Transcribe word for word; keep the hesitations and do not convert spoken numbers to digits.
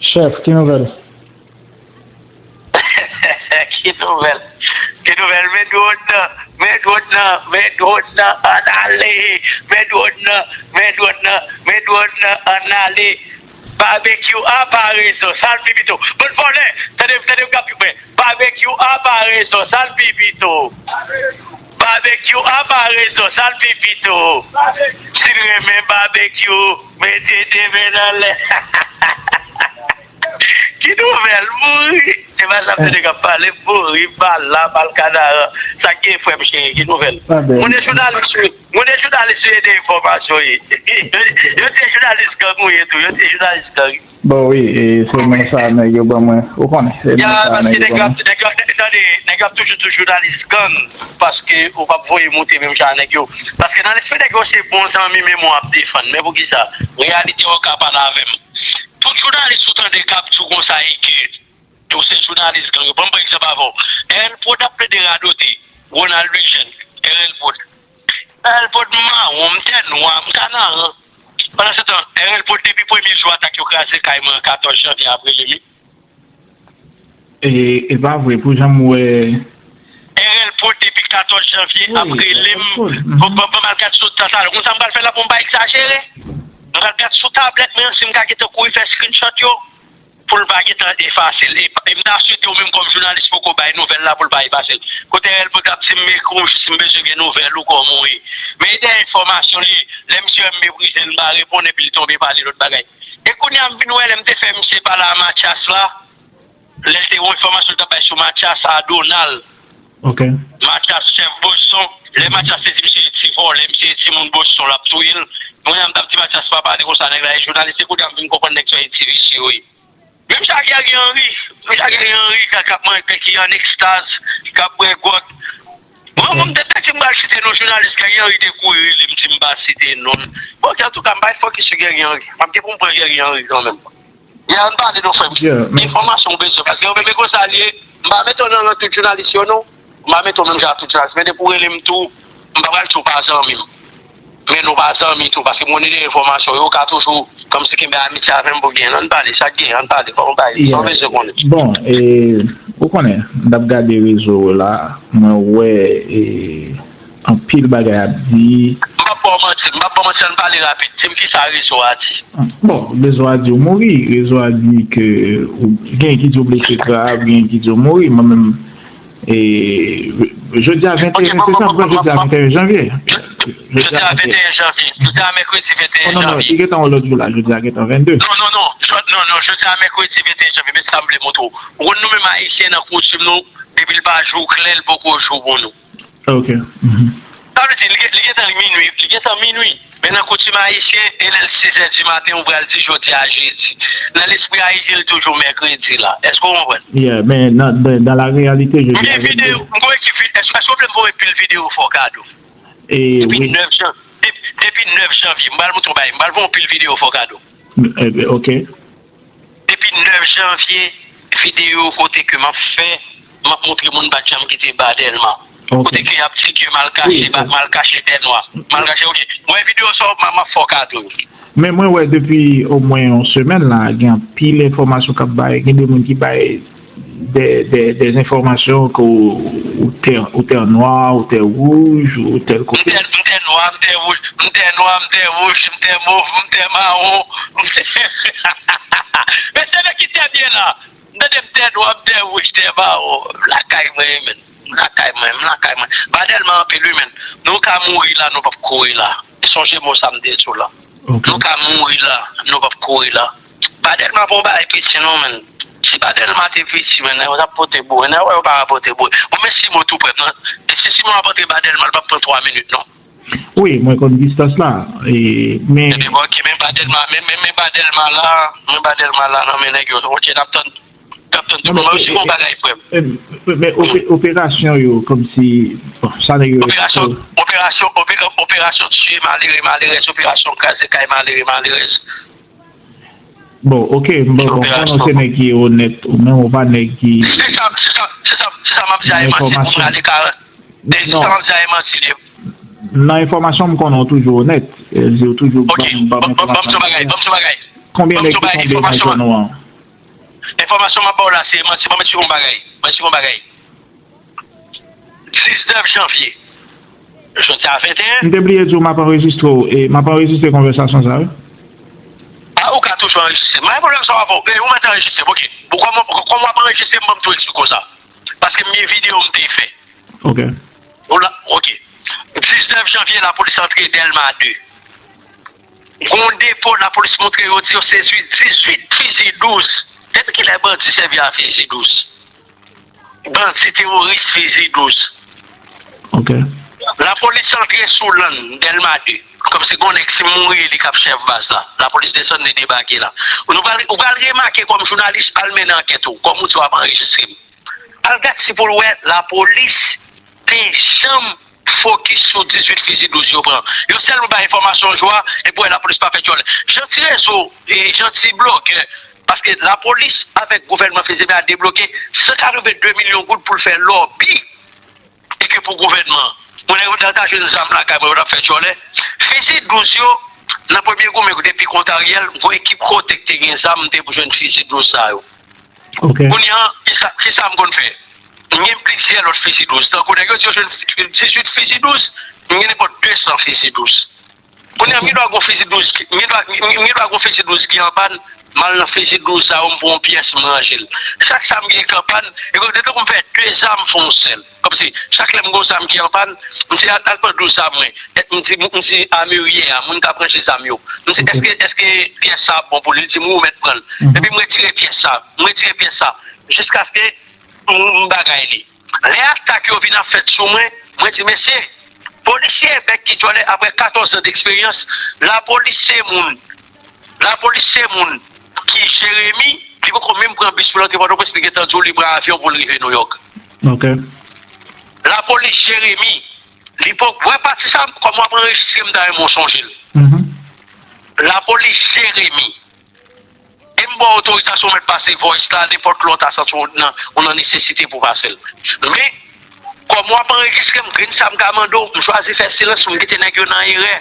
Chèf, ki nouvèl? Ki nouvèl? Ki nouvèl? Men dwòn nan, men dwòn nan, men dwòn nan, ann ale! Men dwòn nan, men dwòn nan, men dwòn nan, ann ale! Babekyou apa rezon, sa l pi pito. Bann vòlè, tande, tande, gad mwen. Babekyou apa rezon, sa l pi pito. Babekyou apa rezon, sa l pi pito. Si n renmen babekyou, mete de men nan lè. Ki nouvèl, mouri? Se pa sa m tande k ap pale, mouri, bal la, bal kanaran. Sa k gen, frè m cheri, ki nouvèl? Moun e jounalis, wi. Moun e jounalis, wi, e de enfòmasyon, wi. Yo se jounalis gang, wi, tou. Yo se jounalis gang. Bon, wi, e se non sa nèg yo ban mwen. Ou konnen, se non sa nèg yo ban mwen. Paske nèg yo ap, nèg yo ap, tande, nèg yo ap toujou di w jounalis gang, paske ou p ap voye moute menm jan ak nèg yo. Paske nan lespri nèg yo, se bon zanmi menm w ap defann. Men poukisa? Reyalite w ka pale avè m. Tout jounalis ou tande k ap di w konsa e ke yo se jounalis gang yo. Ban m pran egzanp avè w. R L Prod ap plede radote Ronald Eugène, R L Prod. R L Prod mawon, m tè nwa, m kanaran. Pandansetan, R L Prod depi premye jou atak yo kraze kay mwen an katòz janvye ap rele m. E, e pa vre, pou jan m wè. R L Prod depi katòz janvye ap rele m. Bon, bon, bon, m al gad sou ta talè. Konn sa m pral fè la pou m pa egzajere? M pral gad sou tablèt mwen an, si m ka gentan kouri fè screenshot yo. Pou l pa gentan efase l. E, e m ta swete ou menm kòm jounalis poko bay nouvèl la pou l pa efase l. Kote R L Prod ap di m, men kou, si m bezwen gen nouvèl ou kòman w ye. Men e dèyè enfòmasyon li, lè misye wè m meprize l, m pa reponn epi l tonbe pale lòt bagay. E kounye a m vin wè lè m te fè misye pale a Mathias la, lè l te yon enfòmasyon l t ap bay sou Mathias a Donald. Mathias chèf Boston, lè Mathias te di misye e ti vòlè, misye e timoun Boston l ap touye l. Kounye a m t ap di Mathias pa pale konsa nèg la e jounalis, e kounye a m vin konprann nèg sa yo e ti visye yo ye. Menm jan Guerrier Henry, menm jan Guerrier Henry k ap manje, ki an ekstaz, k ap bwè gwòg. Mwen, mwen, m te, te di m pral site non jounalis Guerrier Henry te kouri rele m di m pa site non l. Bon, ok, antouka, m pa fokis sou Guerrier Henry. M ap gen pou m pran Guerrier Henry kanmenm. Ya, ann pale non, frè m. Enfòmasyon ou bezwen, paske yo menm e konsa l ye. M pa mete w nan rang tout jounalis yo non. M pa mete w menm jan ak tout jounalis. Men depi w rele m tou, m pa pral di w pa zanmi m. Men nou pa zanmi tou, paske m konnen gen enfòmasyon, yo ka toujou kòmsi kenbe amitye avè m pou gen. Ann pale, sa k gen, ann pale, fò nou pale, sa w bezwen konnen. Bon, e, ou konnen, m t ap gade rezo w la, mwen wè, e, anpil bagay ap di. M p ap ba w manti, m p ap ba w manti, ann pale rapid, di m kisa rezo a di. Bon, rezo a di w mouri, rezo a di ke ou, gen ki di w blese grav, gen ki di w mouri, mwen menm, E, jodi a venteyen, se sa, jodi a venteyen janvye. Jodi a venteyen janvye. Jodi a mèkredi venteyen janvye. Non, non, non, li gentan yon lòt jou la, jodi a gentan vennde. Non, non, non, jò-, non, non, jodi a mèkredi venteyen janvye, men sa m vle montre w. Ou konn nou menm Ayisyen nan koutim nou, depi l pa jou klè, l poko jou pou nou. Ok. Sa vle di, li gen-, li gentan minwi, li gentan minwi. Men nan koutim ayisyen, e lè l sis è di maten, ou pral di jodi a jedi. Nan lespri ayisyen, l toujou mèkredi la. Èske w konprann? Yeah, men nan, dans, dans la réalité, jodi a vennde. M gen videyo, m gen ekip vi-, èske, èske w vle m voye pil videyo fè w kado? Depi nèf jan-, depi, depi nèf janvye, m pral montre w bagay, m pral voye w pil videyo fè w kado. Ok. Depi nèf janvye, videyo kote ke m ap fè, m ap montre moun pa t janm kite ba Dèlma. Kote ke y ap di ke m al kache, m al kache tè nwa. M al kache, ok. Mwen videyo sa w, m ap, m ap fè w kado yo. Men mwen wè depi omwen yon semèn la, gen anpil enfòmasyon k ap bay, gen de moun ki bay de, de, de enfòmasyon ke ou, ou tè, ou tè nwa, ou tè wouj, ou tèl kote. M tè, m tè nwa, m tè wouj, m tè nwa, m tè wouj, m tè mov, m tè mawon. Mesye, men ki tè m ye la. M tande m tè nwa, m tè wouj, tè mawon. M lakay mwen, men. M lakay mwen, m lakay mwen. Ba Dèlma anpil, wi, men. Nou ka mouri la, nou p ap kouri la. Sonje mo sa m te di w la. Nou ka mouri la, nou p ap kouri la. Ba Dèlma pa yon bagay piti non, men. Si Ba Dèlma te piti, men, nèg yo t ap pote boure. Nèg yo pa pote boure. Bon, men Simon tou prè, non. E si Simon ap antre Ba Dèlma, l p ap pran twa minit, non. Wi, mwen konn distans la. E, men. Ebyen, bon, ok, men Ba Dèlma, men, men, men Ba Dèlma la, men Ba Dèlma la, nan men nèg yo. Ok, n ap tann. Kapten Toubou, mwen osi gon bagay, frè m. Men, men, men ope-, operasyon yo, kòmsi, bon, sa nèg yo. Operasyon, operasyon, ope-, operasyon tiye malere, malerèz, operasyon kraze kay malere, malerèz. Bon, ok, m bon, bon, konnen w se nèg ki onèt, ou menm ou pa nèg ki. Se sa, se sa, se sa, se sa m ap di a Emansi, pou m rale karant. Se sa m ap di a Emansi. Nan enfòmasyon, m konnen w toujou onèt. Di w toujou ban m enfòmasyon. Konbyen nèg ki tonbe nan zòn ou an? Enfòmasyon m ap ba w la, se manti, ban m eksplike w yon bagay. Ban m eksplike w yon bagay. Diznèf janvye. Jodi a venteyen. M te bliye di w, m ap anrejistre w, e m ap anrejistre konvèsasyon sa a, wi. A, ou ka toujou anrejistre. M pa gen pwoblèm sa w ap fè. E, ou mèt anrejistre m, oke. Bon, kòman, kòman w ap anrejistre m, ban m tou eksplike w sa. Paske m gen videyo m te fè. Oke. Ou la, oke. Diznèf janvye, lapolis antre Dèlma de. Gon depo, lapolis montre yo, di yo sezi dizuit fizi douz. Depi kilè bandi sèvi a fizi douz? Bandi teworis fizi douz. Oke. Lapolis antre sou lann, Dèlma de. Kòmsi gon nèg si mouri, li k ap chèf baz la. Lapolis desann, li debake la. Nou pral, ou pral remake kòm jounalis, al mennen ankèt ou. Kòm ou di w ap anrejistre m. Al gad si pou l wè lapolis te janm fokis sou dizuit fizi douz yo pran. Yo sèlman bay enfòmasyon jou a, epi w wè lapolis pa fè djòlè. Jan ti rezo, e, jan ti blogè, paske lapolis avèk gouvènman federe a debloke san katreven de milyon goud pou l fè lòbi e ke pou gouvènman. Mwen, lè yo ta jwenn zam lakay mwen, yo t ap fè djòlè. Fizi douz yo, nan premye goumen depi kont Ariel, gon ekip kote k te gen zam, m te pou jwenn fizi douz sa yo. Oke. Kounye a, kisa, kisa m konn fè? M gen plizyè lòt fizi douz. Tankou nèg yo di yo jwenn dizuit fizi douz, m gen nenpòt de san fizi douz. Kounye a, m gen dwa gon fizi douz ki, m gen dwa, m gen dwa gon fizi douz ki an pàn, m al nan fizi douz sa yo, m pran yon pyès, m ranje l. Chak sa m gen ki an pàn, e konn tankou m fè de zam fè yon sèl. Kòmsi, chak lè m gon zam ki an pàn, m di al, al pran douz sa mwen. M di, m di amirye a, moun k ap ranje zam yo. M di, èske, èske pyès sa ap bon pou li? Li di m wi, ou mèt pran l. Epi m retire pyès sa, m retire pyès sa. Jiskaske m, m bagay li. Lè atak yo vin ap fèt sou mwen, mwen di, mesye, polisye bèk ki djòlè apre katòz an deksperyans, lapolis se moun. Lapolis se moun ki Jeremi, li poko menm pran bis pou l antre Pòtoprens, li gentan di w li pran avyon pou l rive Nouyòk. Oke. Lapolis Jeremi, li poko, wè pati sa, kòm w ap anrejistre m, ta renmen w sonje l. Mhm. Lapolis Jeremi. E m ba w otorizasyon, w mèt pase voice la, nenpòt lè w ta santi w nan, ou nan nesesite pou pase l. Men, kòm w ap anrejistre m, grenn sa m ka mande w, m chwazi fè silans pou m kite nèg yo nan erè.